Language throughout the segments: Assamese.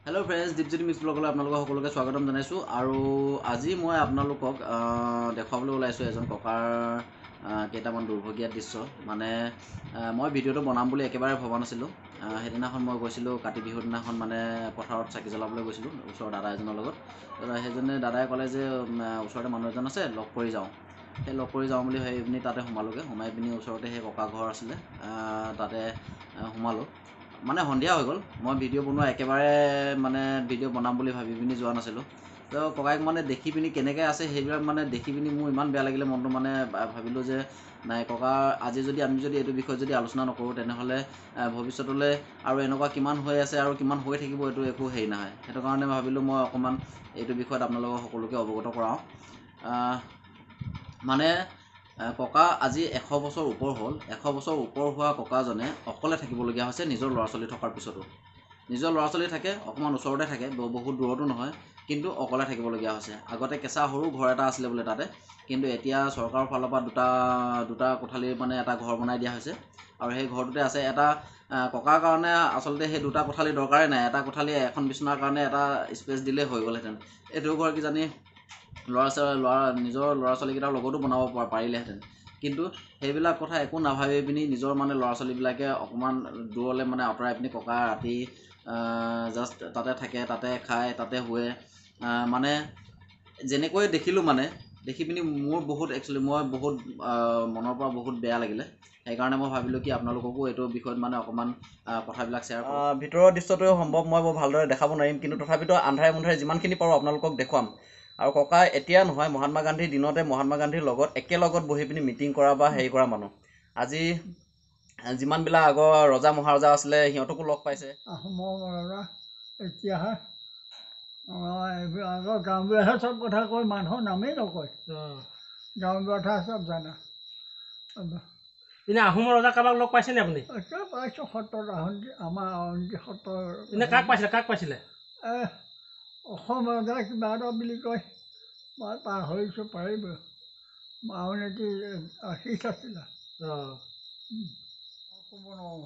হেল্ল' ফ্ৰেণ্ডছ, দীপজ্যোতি মিক্স ব্লগলৈ আপোনালোকক সকলোকে স্বাগতম জনাইছোঁ। আৰু আজি মই আপোনালোকক দেখুৱাবলৈ ওলাইছোঁ এজন ককাৰ কেইটামান দুৰ্ভগীয়া দৃশ্য। মানে মই ভিডিঅ'টো বনাম বুলি একেবাৰে ভবা নাছিলোঁ। সেইদিনাখন মই গৈছিলোঁ কাতি বিহুৰ দিনাখন, মানে পথাৰত চাকি জ্বলাবলৈ গৈছিলোঁ ওচৰৰ দাদা এজনৰ লগত। সেইজনে দাদাই ক'লে যে ওচৰতে মানুহ এজন আছে, লগ কৰি যাওঁ। সেই লগ কৰি যাওঁ বুলি ভাবি পিনি তাতে সোমালোগৈ। সোমাই পিনি ওচৰতে সেই ককা ঘৰ আছিলে, তাতে সোমালোঁ। মানে সন্ধিয়া হৈ গ'ল, মই ভিডিঅ' বনোৱা একেবাৰে মানে ভিডিঅ' বনাম বুলি ভাবি পিনি যোৱা নাছিলোঁ। তো ককাইক মানে দেখি পিনি কেনেকৈ আছে সেইবিলাক মানে দেখি পিনি মোৰ ইমান বেয়া লাগিলে মনটো। মানে ভাবিলোঁ যে নাই ককা, আজি যদি আমি যদি এইটো বিষয়ত যদি আলোচনা নকৰোঁ তেনেহ'লে ভৱিষ্যতলৈ আৰু এনেকুৱা কিমান হৈ আছে আৰু কিমান হৈ থাকিব এইটো একো হেৰি নহয়। সেইটো কাৰণে ভাবিলোঁ মই অকণমান এইটো বিষয়ত আপোনালোকক সকলোকে অৱগত কৰাওঁ। মানে ককা আজি 100 বছৰ ওপৰ হ'ল। 100 বছৰ ওপৰ হোৱা ককাজনে অকলে থাকিবলগীয়া হৈছে নিজৰ ল'ৰা ছোৱালী থকাৰ পিছতো। নিজৰ ল'ৰা ছোৱালী থাকে, অকণমান ওচৰতে থাকে, বহুত দূৰতো নহয়, কিন্তু অকলে থাকিবলগীয়া হৈছে। আগতে কেঁচা সৰু ঘৰ এটা আছিলে বোলে তাতে, কিন্তু এতিয়া চৰকাৰৰ ফালৰ পৰা দুটা দুটা কোঠালিৰ মানে এটা ঘৰ বনাই দিয়া হৈছে। আৰু সেই ঘৰটোতে আছে এটা ককাৰ কাৰণে আচলতে সেই দুটা কোঠালি দৰকাৰেই নাই। এটা কোঠালি এখন বিচনাৰ কাৰণে এটা স্পেচ দিলেই হৈ গ'লহেঁতেন। এইটো ঘৰ কিজানি ল'ৰা ছোৱালী ল'ৰা নিজৰ ল'ৰা ছোৱালীকেইটাৰ লগতো বনাব পাৰিলেহেঁতেন, কিন্তু সেইবিলাক কথা একো নাভাবি পিনি নিজৰ মানে ল'ৰা ছোৱালীবিলাকে অকণমান দূৰলৈ মানে আঁতৰাই পিনি ককা ৰাতি জাষ্ট তাতে থাকে, তাতে খায়, তাতে শুৱে। মানে যেনেকৈ দেখিলোঁ, মানে দেখি পিনি মোৰ বহুত একচুৱেলি মই বহুত মনৰ পৰা বহুত বেয়া লাগিলে। সেইকাৰণে মই ভাবিলোঁ কি আপোনালোককো এইটো বিষয়ত মানে অকণমান কথাবিলাক শ্বেয়াৰ কৰোঁ। ভিতৰৰ দৃশ্যটো সম্ভৱ মই বৰ ভালদৰে দেখাব নোৱাৰিম, কিন্তু তথাপিতো আন্ধাৰে মুন্ধাৰে যিমানখিনি পাৰোঁ আপোনালোকক দেখুৱাম। আৰু ককা এতিয়া নহয়, মহাত্মা গান্ধীৰ দিনতে মহাত্মা গান্ধীৰ লগত একেলগত বহি পিনি মিটিং কৰা বা হেৰি কৰা মানুহ। আজি যিমানবিলাক আগৰ ৰজা মহাৰজা আছিলে সিহঁতকো লগ পাইছে। আহোমৰ ৰজা এতিয়াহে আগৰ গাঁওবুঢ়াহে চব কথা কয়, মানুহৰ নামেই নকয়, গাঁওবুঢ়া চব জানা। এনে আহোমৰ ৰজা কাৰোবাক লগ পাইছেনে আপুনি? এতিয়া পাইছোঁ সত্ৰত, আহোম আমাৰ আউনীআটী সত্ৰৰ। এনে কাক পাইছিলে, কাক পাইছিলে? অসম ৰজা কিবা এটা বুলি কয়, মই পাহৰিছোঁ, পাৰিব। আউনীআটী আশীষ আছিলে, ক'ব নোৱাৰোঁ।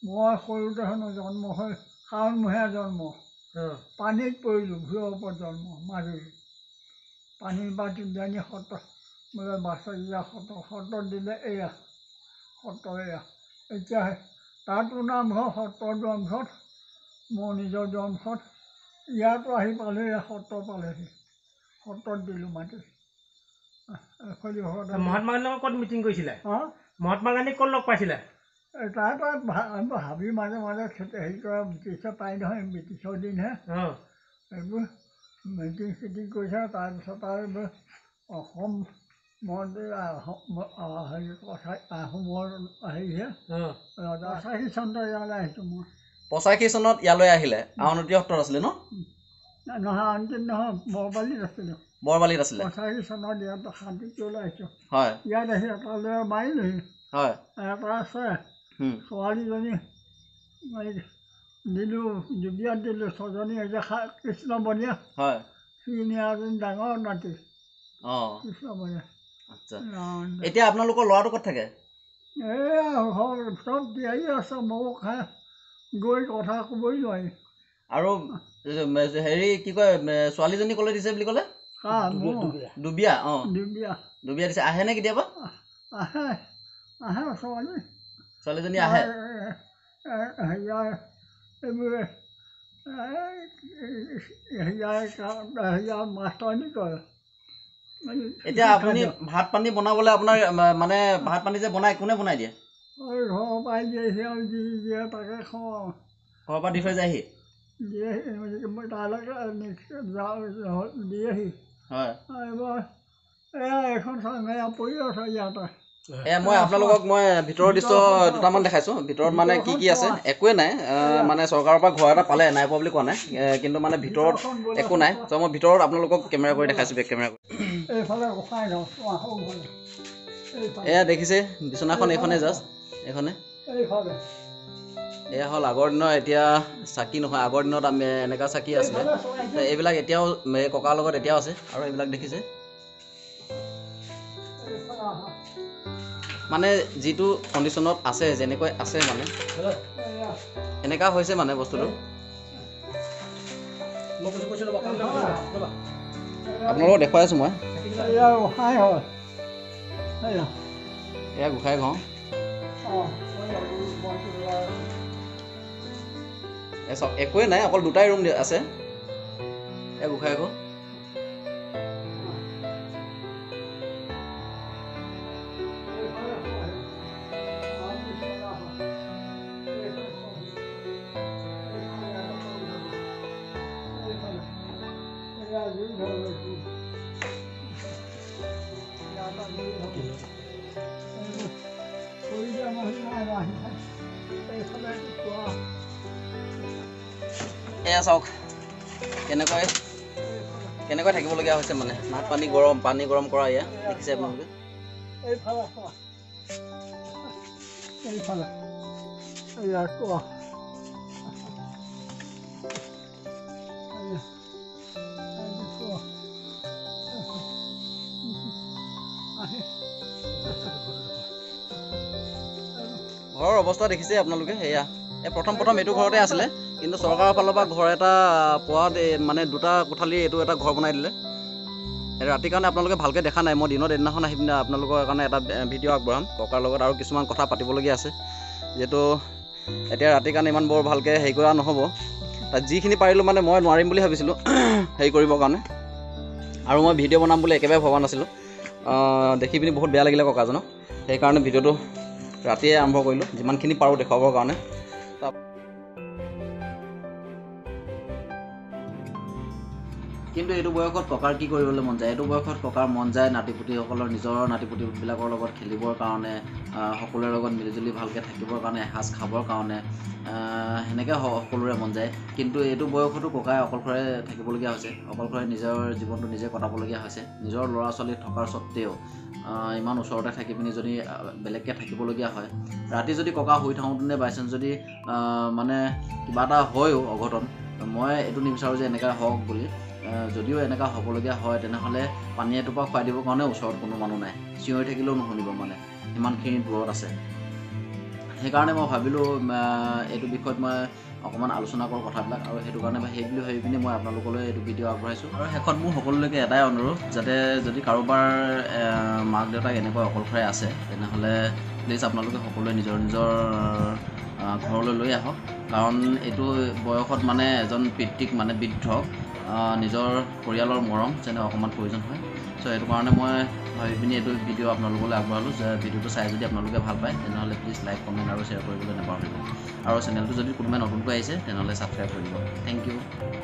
মই সৰুতে হেনো জন্ম হৈ শাওণমহীয়া জন্ম, পানীত পৰিলোঁ, ভূৰৰ ওপৰত জন্ম, মাজুলী পানীৰ পৰা তুলি সত্ৰ বোলে বাছকীয়া সত্ৰ, সত্ৰত দিলে এয়া সত্ৰ এয়া। এতিয়া তাতো নামঘৰ, সত্ৰৰ নামঘৰত, মোৰ নিজৰ নামঘৰত, ইয়াতো আহি পালেহি, সত্ৰ পালেহি, সত্ৰত দিলোঁ মাটি। মহাত্মা গান্ধীৰ লগত ক'ত মিটিং কৰিছিলে? মহাত্মা গান্ধী ক'ত লগ পাইছিলে? তাৰ পৰা হাবি মাজে মাজে হেৰি কৰা ব্ৰিটিছে পাই নহয়, ব্ৰিটিছৰ দিনহে এইবোৰ মিটিং চিটিং কৰিছে। তাৰপিছত আৰু অসম মন্ত্ৰী হেৰি কথা আহোমৰ হেৰিহে ৰজা 85 চনত ইয়ালৈ আহিছোঁ মই। 85 চনত ইয়ালৈ আহিলে। আউনীআটী সত্ৰত আছিলে ন? নহয়, আউনীআটীত নহয়, বৰবালিত আছিলোঁ। বৰবালিত আছিলে। 85 চনত ইয়াত শান্তিলৈ আহিছোঁ। হয়। ইয়াত আহি এটা ল'ৰা মাৰিলোহি। হয়। এটা আছে ছোৱালীজনী দিলোঁ, জুবিয়াত দিলোঁ, ছজনী এতিয়া কৃষ্ণ বনীয়া। হয়। সি এজনী ডাঙৰ নাতি। অঁ, কৃষ্ণ বনীয়া। আচ্ছা, এতিয়া আপোনালোকৰ ল'ৰাটো ক'ত থাকে? এইয়া চব দিয়াই আছে, ময়ো খাই গৈ কথা ক'বই নোৱাৰি। আৰু হেৰি কি কয়, ছোৱালীজনী ক'লৈ দিছে বুলি ক'লে? দুবিয়া। অঁ, দুবিয়া। দুবিয়া দিছে। আহেনে কেতিয়াবা? আহে, আহে ছোৱালী। ছোৱালীজনী আহে? মাষ্টৰণী কৰে। এতিয়া আপুনি ভাত পানী বনাবলৈ আপোনাৰ মানে ভাত পানী যে বনায় কোনে বনাই দিয়ে? ঘৰৰ পৰাই দিয়েহি আৰু যি দিয়ে তাকে খাওঁ। ঘৰৰ পৰা দি থৈ যায়হি? দিয়েহি, তালৈকে দিয়েহি। হয়। এইবাৰ এয়া এখন চাঙেয়া পৰি আছে ইয়াতে। এয়া মই আপোনালোকক মই ভিতৰৰ দৃশ্য দুটামান দেখাইছোঁ। ভিতৰত মানে কি কি আছে একোৱে নাই। মানে চৰকাৰৰ পৰা ঘৰ এটা পালে, নাই পোৱা বুলি কোৱা নাই, কিন্তু মানে ভিতৰত একো নাই। ত' মই ভিতৰত আপোনালোকক কেমেৰা কৰি দেখাইছোঁ, বেক কেমেৰা কৰি। এয়া দেখিছে বিচনাখন এইখনে, জাষ্ট এইখনে। এয়া হ'ল আগৰ দিনৰ, এতিয়া চাকি নহয়, আগৰ দিনত আমি এনেকুৱা চাকি আছিলে। এইবিলাক এতিয়াও ককাৰ লগত এতিয়াও আছে। আৰু এইবিলাক দেখিছে মানে যিটো কণ্ডিশ্যনত আছে, যেনেকৈ আছে, মানে এনেকুৱা হৈছে মানে বস্তুটো। আপোনালোকক দেখুৱাই আছোঁ মই। এয়া গোসাঁই ঘৰ। চাওক একোৱেই নাই, অকল দুটাই ৰুম আছে। এয়া গোসাঁই ঘৰ। এয়া চাওক কেনেকৈ কেনেকৈ থাকিবলগীয়া হৈছে মানে। ভাত পানী গৰম, পানী গৰম কৰা এয়া দেখিছে আপোনালোকে। ঘৰৰ অৱস্থা দেখিছে আপোনালোকে। সেয়া এই প্ৰথম প্ৰথম এইটো ঘৰতে আছিলে, কিন্তু চৰকাৰৰ ফালৰ পৰা ঘৰ এটা পোৱাত মানে দুটা কোঠালি এইটো এটা ঘৰ বনাই দিলে। ৰাতিৰ কাৰণে আপোনালোকে ভালকৈ দেখা নাই, মই দিনত এদিনাখন আহি পিনে আপোনালোকৰ কাৰণে এটা ভিডিঅ' আগবঢ়াম ককাৰ লগত, আৰু কিছুমান কথা পাতিবলগীয়া আছে। যিহেতু এতিয়া ৰাতিৰ কাৰণে ইমান বৰ ভালকৈ হেৰি কৰা নহ'ব, তাত যিখিনি পাৰিলোঁ মানে মই নোৱাৰিম বুলি ভাবিছিলোঁ হেৰি কৰিবৰ কাৰণে, আৰু মই ভিডিঅ' বনাম বুলি একেবাৰে ভবা নাছিলোঁ। দেখি পিনি বহুত বেয়া লাগিলে ককাজনক, সেইকাৰণে ভিডিঅ'টো ৰাতিয়ে আৰম্ভ কৰিলোঁ যিমানখিনি পাৰোঁ দেখুৱাবৰ কাৰণে। কিন্তু এইটো বয়সত ককাৰ কি কৰিবলৈ মন যায়? এইটো বয়সত ককাৰ মন যায় নাতি পুতিসকলৰ, নিজৰ নাতি পুতিবিলাকৰ লগত খেলিবৰ কাৰণে, সকলোৰে লগত মিলিজুলি ভালকৈ থাকিবৰ কাৰণে, এসাঁজ খাবৰ কাৰণে, সেনেকৈ সকলোৰে মন যায়। কিন্তু এইটো বয়সতো ককাই অকলশৰে থাকিবলগীয়া হৈছে, অকলশৰে নিজৰ জীৱনটো নিজে কটাবলগীয়া হৈছে। নিজৰ ল'ৰা ছোৱালী থকাৰ স্বত্তেও ইমান ওচৰতে থাকি পিনি যদি বেলেগকৈ থাকিবলগীয়া হয়, ৰাতি যদি ককা শুই থাকোঁতেনে বাই চান্স যদি মানে কিবা এটা হয়ো অঘটন, মই এইটো নিবিচাৰোঁ যে এনেকুৱা হওক বুলি, যদিও এনেকুৱা হ'বলগীয়া হয় তেনেহ'লে পানী এটোপা খুৱাই দিবৰ কাৰণে ওচৰত কোনো মানুহ নাই, চিঞৰি থাকিলেও নুশুনিব, মানে সিমানখিনি দূৰত আছে। সেইকাৰণে মই ভাবিলোঁ এইটো বিষয়ত মই অকণমান আলোচনা কৰোঁ কথাবিলাক, আৰু সেইটো কাৰণে সেই বুলি ভাবি পিনি মই আপোনালোকলৈ এইটো ভিডিঅ' আগবঢ়াইছোঁ। আৰু শেষত মোৰ সকলোলৈকে এটাই অনুৰোধ, যাতে যদি কাৰোবাৰ মাক দেউতাক এনেকুৱা অকলশৰে আছে তেনেহ'লে প্লিজ আপোনালোকে সকলোৱে নিজৰ নিজৰ ঘৰলৈ লৈ আহক। কাৰণ এইটো বয়সত মানে এজন পিতৃক মানে বৃদ্ধক নিজৰ পৰিয়ালৰ মৰম যেনে অকণমান প্ৰয়োজন হয়। চ' সেইটো কাৰণে মই ভাবি পিনি এইটো ভিডিঅ' আপোনালোকলৈ আগবঢ়ালোঁ। যে ভিডিঅ'টো চাই যদি আপোনালোকে ভাল পায় তেনেহ'লে প্লিজ লাইক, কমেণ্ট আৰু শ্বেয়াৰ কৰিবলৈ নাপাহৰিব। আৰু চেনেলটো যদি কোনোবাই নতুনকৈ আহিছে তেনেহ'লে ছাবস্ক্ৰাইব কৰিব। Thank you.